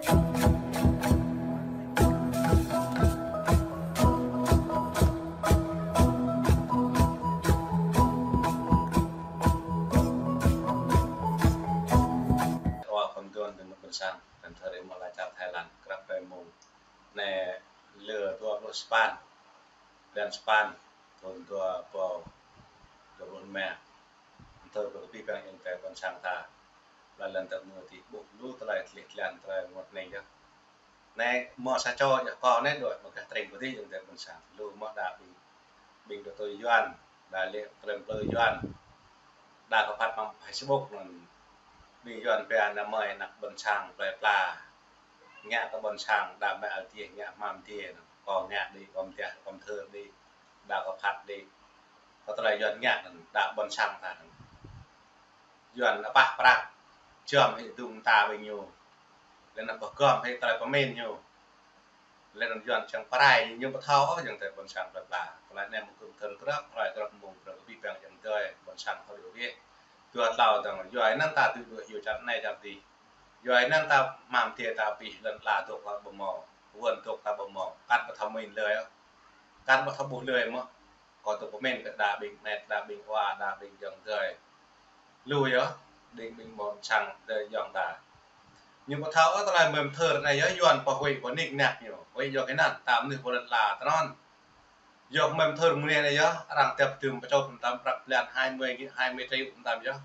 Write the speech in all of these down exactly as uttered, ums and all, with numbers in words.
Ơ, khom tuan tơnap ƀôn sang, tơnap tơrê mơ̆ la čar Thái Lan, krăp rai mông. Anai lơ dua pluh sapăn, blan sapăn, thun dua rơbâo dua pluh rơma. Tơl kơ abih bang ayŏng adơi ƀôn sang ta. Lŏn tơnah anai ƀuh lu tơlơi tlĕ tlăn tơlơi rơngot anai yơh. Anai mơ̆ sa čô yơh kâo anai đuaĭ mơ̆ gah tring pơ adih ayŏng adơi ƀôn sang. Lu mơ̆ đa ƀing, ƀing dŏ tui Yuan, đa lĕ tơlơi plư Yuan. Đa kơ phat mơ̆ng Facebook anŭn. Ƀing Yuan pia ană mơi ană ƀôn sang plơi pla. Ngă kơ ƀôn sang đa mă al tiê, ngă hmam tiê anŭn. Kâo ngă đĭ, kâo mơtiah, kâo mơthưr đĭ. Đa kơ phat đĭ. Kơ tơlơi Yuan ngă anŭn, đa ƀôn sang ta anŭn. Yuan apah prăk, čơm hĭ dŭng ta ƀing ñu. Lĕ anŭn pơgŏm hĭ tơlơi pơmĭn ñu. Lĕ anŭn Yuan čang pơrai ñu pơthâo ôh ayŏng adơi ƀôn sang plơi pla. Tơlơi anai mơ̆ kư̆m thơ̆n krăp, hrơi krăp mông krăp abih bang ayŏng adơi ƀôn sang thâo djơ̆ wih. Dua tlâo dơ̆ng, yua anŭn ta tui đuaĭ hyu čar anai čar adih. Yua anŭn ta hmam tiê ta abih lŏn ala dŏ ta ƀu hmâo, wơ̆n dŏ ta ƀu hmâo, kăn ƀu thâo mĭn lơi ôh. Kăn ƀu thâo ƀuh lơi mơ̆. Kâo tŭ pơmĭn kơ đa ƀing met, đa ƀing wa, đa ƀing ayŏng adơi. Lu yơh, đing ƀing ƀôn sang adơi ayŏng ta. Ñu ƀu thâo ôh tơlơi mơ̆ mơthưr anai yơh, Yuan pơhuĭ pơnik nak ñu. Huĭ yua kơ anŭn, ta mơnuih pơ lŏn ala tơnăn. Yua kơ mơ̆ mơthưr mơnuih anai yơh, arăng tep tưm pơčô pơtăm prăk blan hai mươi, hai mươi triệu pơtăm yơh.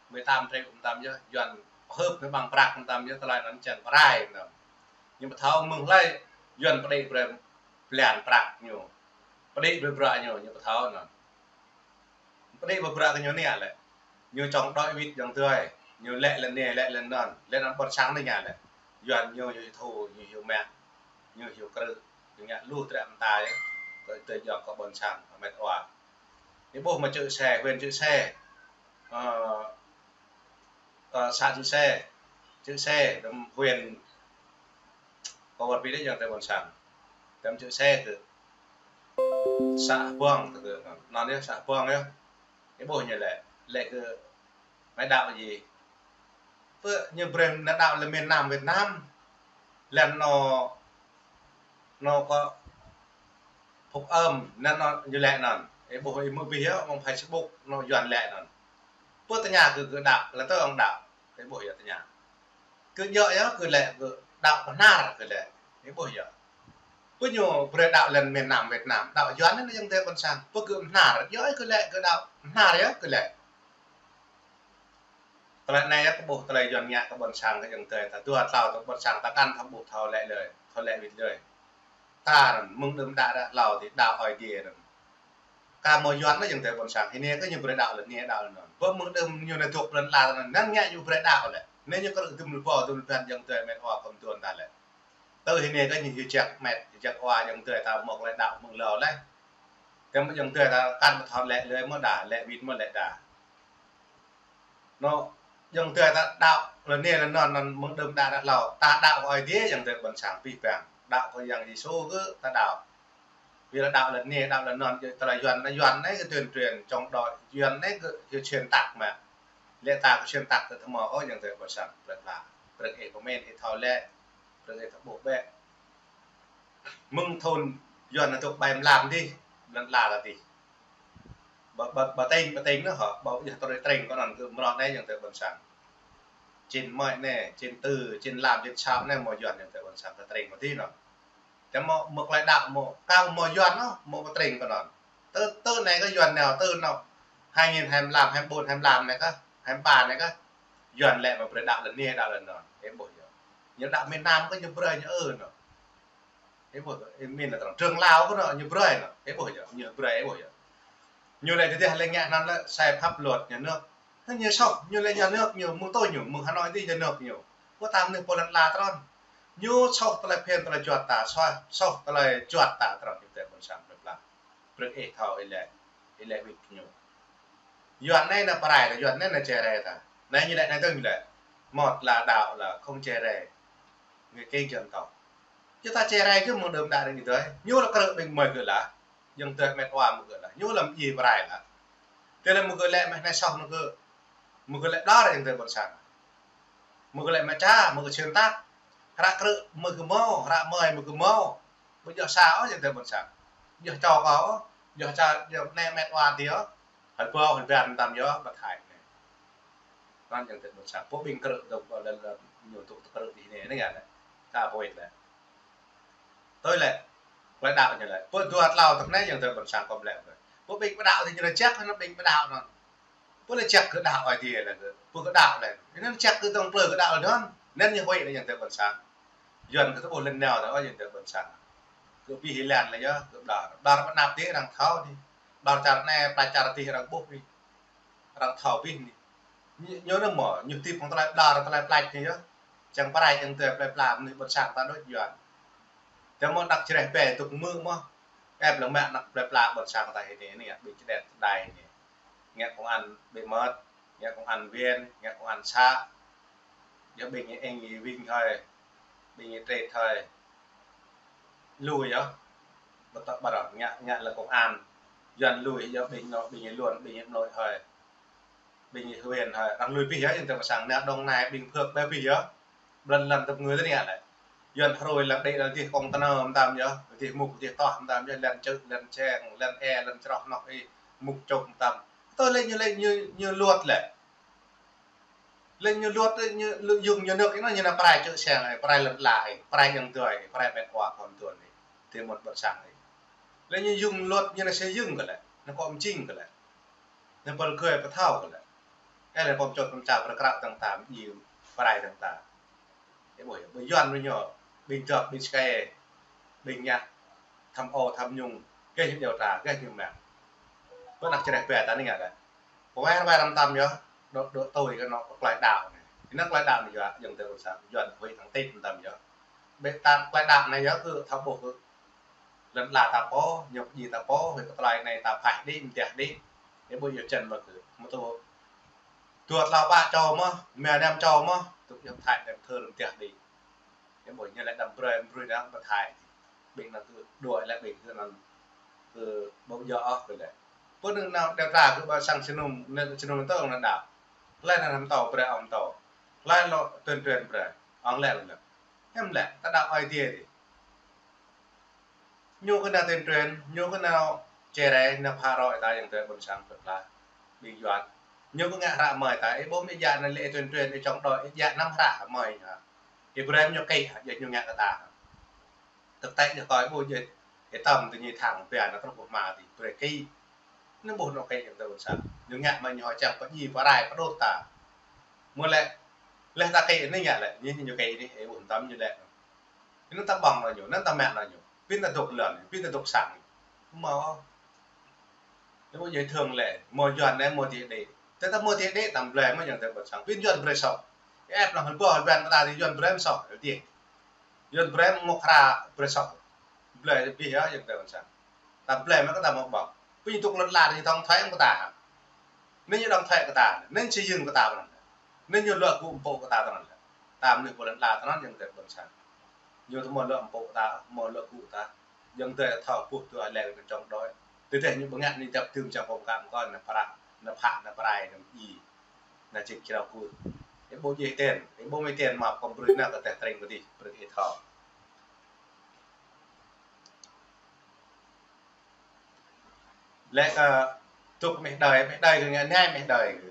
Mười tám triệu pơtăm yơh, Yuan pơhưp mơ̆ ƀăng prăk pơtăm yơh, tơlơi anŭn čang pơrai pơtăm. Ñu ƀu thâo mơ̆ng hlơi Yuan pơđĭ brơi blan prăk ñu. Pơđĭ brơi bruă ñu, ñu ƀu thâo anŭn. Pơđĭ brơi bruă kơ ñu anai lĕ. Ñu čong đuaĭ wĭt ayŏng adơi. Ñu lĕ lŏn anai, lĕ lŏn anŭn. Lĕ anŭn ƀôn sang anai lĕ. Yuan ñu hyu thu, ñu hyu mă. Ñu hyu krư̆. Ñu ngă lu trăk mơta yơh. Kơ tơ jŏk kơ ƀôn sang, met wa. Ih ƀuh mơ̆ Čư̆ Sê, huyện Čư̆ Sê. Ơ, ơ, xã Čư̆ Sê. Čư̆ Sê, đăm huyện Kơ wơ̆t ƀing đĭ ayŏng adơi ƀôn sang. Tơm Čư̆ Sê kơ. Xã Hbông kơ kơ. Anŭn yơh, xã Hbông yơh. Ih ƀuh ñu lĕ. Lĕ kơ mă đaŏ djơ̆. Pơ ñu brơi mă đaŏ lĕ miền Nam Việt Nam. Lĕ anŭn, anŭn kơ Phúc Âm, anŭn, anŭn ñu lĕ anŭn. Ih ƀuh ih mơ̆ ƀuh yơh, mơ̆ng Facebook, anŭn Yuan lĕ anŭn. Pơ tơña kơ, kơ đaŏ, lĕ tơ ong đaŏ. Ih ƀuh yơh tơña. Kơ djơ̆ yơh, kơ lĕ, kơ đaŏ pơhnar kơ lĕ. Ih ƀuh yơh. Pơ ñu brơi đaŏ lĕ miền Nam Việt Nam. Đaŏ Yuan anai ayŏng adơi ƀôn sang. Pơ kơ pơhnar. Djơ̆ kơ lĕ, kơ đaŏ pơhnar yơh kơ lĕ. Tơlơi anai yơh kơ ƀuh tơlơi Yuan ngă kơ ƀôn sang kơ ayŏng adơi ta. Dua tlâo tơ ƀôn sang ta kăn thâo ƀuh thâo lĕ lơi. Thâo lĕ wĭt lơi. Ta anŭn mơ̆ng đưm đă đă hlâo dih đaŏ Ơi Adai anŭn. Kơ mơ̆ Yuan anai ayŏng adơi ƀôn sang. Hĭ anai kơ ñu brơi đaŏ lĕ anai đaŏ lĕ anŭn. Pơ mơ̆ng đưm ñu anai dŏ lŏn ala anŭn. Anŭn ngă ñu brơi đaŏ lĕ. Anai ñu kơ đưm lu pô, đưm lu phan ayŏng adơi met wa khom tuan ta lĕ. Tơ hĭ anai kơ ñu hyu jak met, hyu jak wa ayŏng adơi ta mơ̆ lĕ đaŏ mơ̆ng hlâo lĕ. Tơm ayŏng adơi ta kăn ƀu thâo lĕ lơi mơ̆ đa, lĕ wĭt mơ̆ lĕ đa. Anŭn, ayŏng adơi ta đaŏ lĕ anai lĕ anŭn, anŭn mơ̆ng đưm đă đă hlâo. Ta đaŏ kơ Ơi Adai ayŏng adơi ƀôn sang abih bang. Đaŏ kơ Yang Yêsu kơ ta đaŏ. Ƀiădah đaŏ lĕ anai, đaŏ lĕ anŭn, tơlơi Yuan, Yuan anai kơ tuyên truyền chống đối, Yuan anai kơ hyu xuyên tạc mă. Lĕ ta kơ xuyên tạc kơ tơmâo ôh ayŏng adơi ƀôn sang, brơi ta. Brơi ih pơmĭn, ih thâo lĕ, brơi ih thâo ƀuh bĕ. Mơ̆ng thun Yuan anŭn dŏ ƀai mlam dih, lŏn ala ta dih. Ƀă, ƀă, ƀă tring, ƀă tring anŭn hŏ, ƀă yơh tơlơi tring kơ anŭn kơ mơrŏ anai ayŏng adơi ƀôn sang. Čin mơi anai, čin tư, čin lam, čin sao anai mơ̆ Yuan ayŏng adơi ƀôn sang kơ tring mơ̆ dih anŭn. Tơmâo mơ̆ tơlơi đaŏ mơ̆, kâo mơ̆ Yuan anŭn, mơ̆ pơtring kơ anŭn. Tơ, tơ anai kơ Yuan nao, tơ anŭn. Hai nghìn hai mươi lăm, hai mươi bốn, hai mươi lăm anai kơ, hai mươi ba anai kơ. Yuan lĕ mơ̆ brơi đaŏ lĕ anai, đaŏ lĕ anŭn. Ih ƀuh yơh. Ñu đaŏ miền Nam kơ ñu brơi ñu ư anŭn. Ih ƀuh, ih min lĕ tơrang. Trường Lào kơ anŭn, ñu brơi anŭn. Ih ƀuh yơh, ñu brơi, ih ƀuh yơh. Ñu lĕ tơdah lĕ ngă anŭn lĕ sai pháp luật nhà nước. Tơ ñu soh, ñu lĕ nhà nước ñu, mơ̆ng tơ ñu, mơ̆ng Hà Nội dih nhà nước ñu. Kơ ta mơnuih pơ lŏn ala tơnăn. Ñu soh tơlơi phiăn tơlơi juăt ta, soh, soh tơlơi juăt ta tơnăn ayŏng adơi ƀôn sang plơi pla. Brơi ih thâo ih lĕ, ih lĕ wĭt ñu. Yuan anai anŭn pơrai, Yuan anai anŭn čơrai ta. Anai ñu lĕ, anai tơ ñu lĕ. Một là đảo là không chia rẽ người Kinh dân tộc. Yua ta čơrai kơ mơ̆ng đưm đă đing adơi. Ñu lĕ krư̆ ƀing mơi kơ lah. Ayŏng adơi met wa mơ̆ kơ lah. Ñu lĕ mơ̆ ih pơrai lah. Tơlơi mơ̆ kơ lĕ mơ̆ anai soh mơ̆ kơ. Mơ̆ kơ lĕ đar ayŏng adơi ƀôn sang. Mơ̆ kơ lĕ mơ̆ ča, mơ̆ kơ xuyên tạc. Hră krư̆ mơ̆ kơ mâo, hră mơi mơ̆ kơ mâo. Ƀu djơ̆ sa ôh, ayŏng adơi ƀôn sang. Ƀu djơ̆ čô kâo ôh, ƀu djơ̆ čô, ƀu djơ̆ anai met wa adih ôh. Hơbâo hơbâo mơtam yơh, ƀă thai anai. Anŭn ayŏng adơi ƀôn sang. Pô ƀing krư̆ dŏ ƀơi lŏn, lŏn ñu tŭ krư̆ dih anai, anai ngă lĕ. Ka pô ih lĕ. Tui lĕ. Tơlơi đaŏ ñu lĕ. Pô dua tlâo tơk anai ayŏng adơi ƀôn sang kơ mơlĕ. Pô ƀing pơđaŏ dih ñu lĕ čăk, anŭn ƀing pơđaŏ anŭn. Pô lĕ čăk kơ đaŏ Aê Diê lĕ kơ, pô kơ đaŏ lĕ. Anŭn čăk kơ tơ̆ng plư kơ đaŏ lĕ anŭn. Anŭn ñu huĭ lĕ ayŏng adơi ƀôn sang. Yuan kơ tơƀuh lŏn nao tơ, ơ ayŏng adơi ƀôn sang. Kơ abih lan lĕ yơh, kơ ƀlŏr. Ƀlŏr pơ anăp dih arăng thâo dih. Ƀlŏr čar anai, pla čar dih arăng ƀuh dih. Arăng thâo abih anai. Ñu, ñu anŭn mơ̆, ñu hơdip hăng tơlơi ƀlŏr, tơlơi plač anai yơh. Čang pơrai čang tơlơi plơi pla mơnuih ƀôn sang ta đôč Yuan. Tơdah mơ̆ đăk čreh bĕ tŭk mơ̆ mơ̆. Ĕp lăng mă anăp plơi pla ƀôn sang ta hĭ anai, anai, ƀing čơđet čơđai anai. Ngă công an bí mật, ngă công an viên, ngă công an xã. Yơh ƀing eng ih wing hơi, ƀing ih trĕt hơi. Lui yơh. Ƀu tŏ ƀă ră ngă, ngă lĕ công an. Yuan lui yơh ƀing anŭn, ƀing ih luôn, ƀing ih mlơi hơi. Ƀing ih huyện hơi, arăng lui abih yơh, ayŏng adơi ƀôn sang, anai Đồng Nai, ƀing Phước ƀĕ abih yơh. Ƀlŏn lŏn tơpơngư tơ anai lĕ. Yuan hrơi lăng đĭ lăng dih công tơ nơ mơtam yơh, dih mŭk dih toh mơtam yơh, lăn čư̆, lăn čeng, lăn e, lăn čroh anŏ ih, mŭk čŏk mơtam. Tơlơi ñu, lĕ ñu, ñu luật lĕ. Lĕ ñu luật, ñu, lu-, yŭng ñu nước, anŭn ñu nao pơrai čư̆ čeng, pơrai lŏn ala, pơrai ayŏng adơi, pơrai met wa kon tuan anai. Tơmŭt ƀôn sang anai. Lĕ ñu yŭng luật, ñu nao xây dựng kơ lĕ, nao kŏ mơčing kơ lĕ. Nao pơl kơi pơthâo kơ lĕ. Ơ lĕ pơm čŏt pơm čao pơrơkrao tơ̆ng ta, mơjing pơrai tơ̆ng ta. Ơ ƀuh, ƀuh Yuan ƀuh ñu, ƀing dŏp, ƀing skai, ƀing ngă tham ô tham nhũng, gah ñu điều tra, gah ñu mă. Ƀu anăp čreh bĕ ta anai ngă lĕ. Pơwai wai răm mơtam yơh, dŏ, dŏ tui kơ anŏ tơlơi đaŏ anai. Anŭn tơlơi đaŏ anai yơh, ayŏng adơi ƀôn sang, Yuan huĭ thăng tĭt mơtam yơh. Ƀĕ ta tơlơi đaŏ anai yơh kơ thâo ƀuh kơ lŏn ala ta pô, ñu pơjing ta pô, huĭ kơ tơlơi anai ta phaih đĭ, mơtiah đĭ. Ơ ƀuh yơh čen mơ̆ kơ, mơ̆ tŭ. Dua tlâo pă čô mơ̆, rơma năm čô mơ̆, tŭk yơh thai đen thơr mơtiah đĭ. Ơ ƀuh ñu lĕ đăm brơi, brơi đăm pơthai. Ƀing anŭn kơ đuaĭ lĕ ƀing kơ anŭn kơ ƀu djơ̆ ôh kơ lĕ. Pô anŭn nao điều tra kơ ƀă sang Sơnum, anŭn Sơnum tơ anŭn đaŏ. Hlơi anŭn hăm tâo brơi ŏng tâo. Hlơi lŏ tuyên truyền brơi ŏng lĕ lĕ. Hiam lĕ, ta đaŏ Aê Diê dih. Ñu kơ nao tuyên truyền, ñu kơ nao chia rẽ, nao phá rối ta ayŏng adơi ƀôn sang plơi pla. Ƀing Yuan. Ñu kơ ngă hră mơi ta, ih ƀuh mơ̆ ih djă anai lĕ tuyên truyền, ih čŏng đôč, ih djă năm hră mơi hă. Ih brơi ñu kĭ hă, djơ̆ ñu ngă kơ ta hă. Thực tế ñu kơ ih ƀuh djơ̆, ih tơm tơ ñu thang pia nao truh pơ hma dih, brơi kĭ. Anŭn ƀuh anŏ kĭ ayŏng adơi ƀôn sang. Ñu ngă mă ñu hơčang pơjing pơrai pơđut ta. Mơ̆ lĕ, lĕ ta kĭ anai ngă lĕ, ñu, ñu kĭ anai, ih ƀuh mơtam ñu lĕ. Anŭn ta ƀơ̆ng nao ñu, anŭn ta mă nao ñu. Pin ta dŏ lŏn, pin ta dŏ sang. Mơ̆. Ñu ƀu djơ̆ thường lĕ, mơ̆ Yuan anai mơ̆ dih đĭ. Tơdah ta mơ̆ dih đĭ, ta blơi mơ̆ ayŏng adơi ƀôn sang. Pin Yuan brơi soh. Ĕp lăng hơbâo hơbăn ta dih Yuan brơi soh, dih. Yuan brơi mơ̆ hră brơi soh. Blơi abih yơh ayŏng adơi ƀôn sang. Ta blơi mơ̆ kơ ta mơ̆ ƀơ̆ng. Pin tŭk lŏn ala dih tŏng thuê kơ ta. Anai ñu đŏng thuê kơ ta, anai ñu xây dựng kơ ta tơ anŭn. Anai ñu luă gŭ pơpŭ kơ ta tơ anŭn. Ta mơnuih pơ lŏn ala tơ anŭn ayŏng adơi ƀôn sang. Ñu tơ mơ̆ luă pơpŭ kơ ta, mơ̆ luă gŭ kơ ta. Ayŏng adơi thâo ƀuh tui lĕ kơ čŏng đôč. Tơdah ñu ƀu ngă anai djăp tơm čang pơm kăm kơ nao pơră, nao phă, nao pơrai, nao mơjing, nao čĭk črao kơ. Ih ƀuh djơ̆ ten, ih ƀuh mơ̆ ten mă pơm brơi nao kơ teh tring kơ dih, brơi ih thâo. Lĕ kơ tŭk meh đơi, meh đơi kơ ngă anai meh đơi kơ.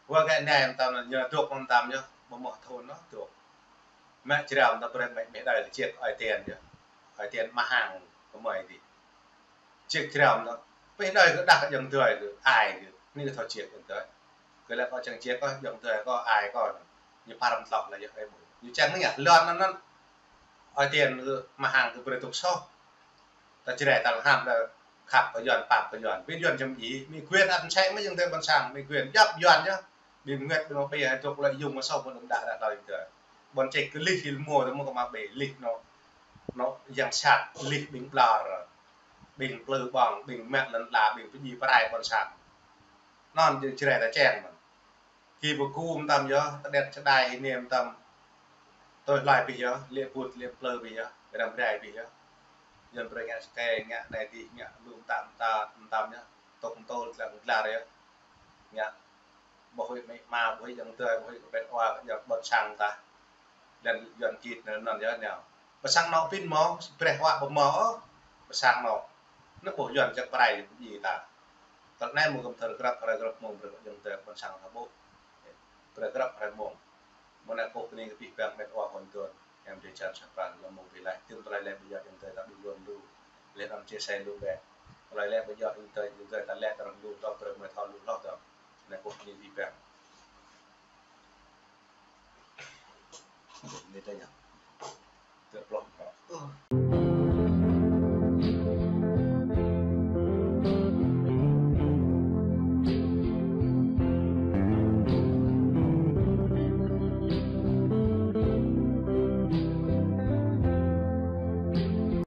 Wă ngă anai mơtam ñu tŭk mơtam yơh, ƀu mơ̆ thun nao tŭk. Mă črăm ta brơi meh, meh đơi kơ čiek Aê Diê yơh. Aê Diê mă hăng kơ mơi dih. Čiek črăm nao. Meh đơi kơ đah kơ ayŏng adơi kơ ai kơ. Anai kơ thâo čiek ayŏng adơi. Kơ lĕ kơ čang čiek kơ ayŏng adơi kơ ai kơ. Ñu pơrăm tlŏh lĕ yơh ai ƀuh. Ñu čang anai ngă lŏn anŭn anŭn. Aê Diê kơ mă hăng kơ brơi tŭk soh. Ta čơrai ta lăng hăm lĕ khăp kơ Yuan, pap kơ Yuan. Ƀing Yuan čăm djai, mĭ quyền ăn sek mơ̆ ayŏng adơi ƀôn sang, mĭ quyền djŏp Yuan yơh. Ƀing ngĕt ƀing mă ƀĕ hai tŭk lĕ yŭng mă soh ƀôn đŭng đah đah đơi ayŏng adơi. Ƀôn čĕk kơ lih hil mô tơ mơ̆ kơ mă ƀĕ lih nao. Nao yang sat lih ƀing ƀlŏr. Ƀing plư ƀơ̆ng, ƀing mă lŏn ala, ƀing pơjing pơrai ƀôn sang. Anŭn jing čơrai ta čeng mơ̆n. Kơ ƀu gŭ mơtam yơh, tơđet čơđai hĭ anai mơtam. Tui hloi abih yơh, lĕ put, lĕ plư abih yơh, răm rai abih yơh. Yuan brơi ngă skai, ngă anai dih, ngă lu mơtam mơtam, mơtam yơh. Tŭk mơtô tlang tlar yơh. Ngă ƀu huĭ mĭ ma, ƀu huĭ ayŏng adơi, ƀu huĭ kơ met wa, kơ ayŏng ƀôn sang ta. Lĕ Yuan kit nao anŭn yơh nao. Pơ sang anŏ pin mơ̆, brơi huă pơ mơ̆ ôh, pơ sang anŏ. Anŭn ƀuh Yuan čăk prai ñu ta. Tơl anai mơ̆ gơ̆m thâo grăp, hrơi grăp mông brơi kơ ayŏng adơi ƀôn sang ta ƀuh. Brơi grăp hrơi mông. Mơ̆ng anai kâo bơni kơ abih bang met wa hŏn adơi. Em dêh čan sa pran lăm mông bi laih. Tim tơlơi lĕ ƀu djơ̆ ayŏng adơi ta đu lŏn lu. Lĕ năm chia sẻ lu bĕ. Tơlơi lĕ ƀu djơ̆ ayŏng adơi, ayŏng adơi ta lĕ ta răng lu, tŏ brơi mơi thâo lu hloh tơ̆. Anai kâo bơni abih bang. Bơni tơña.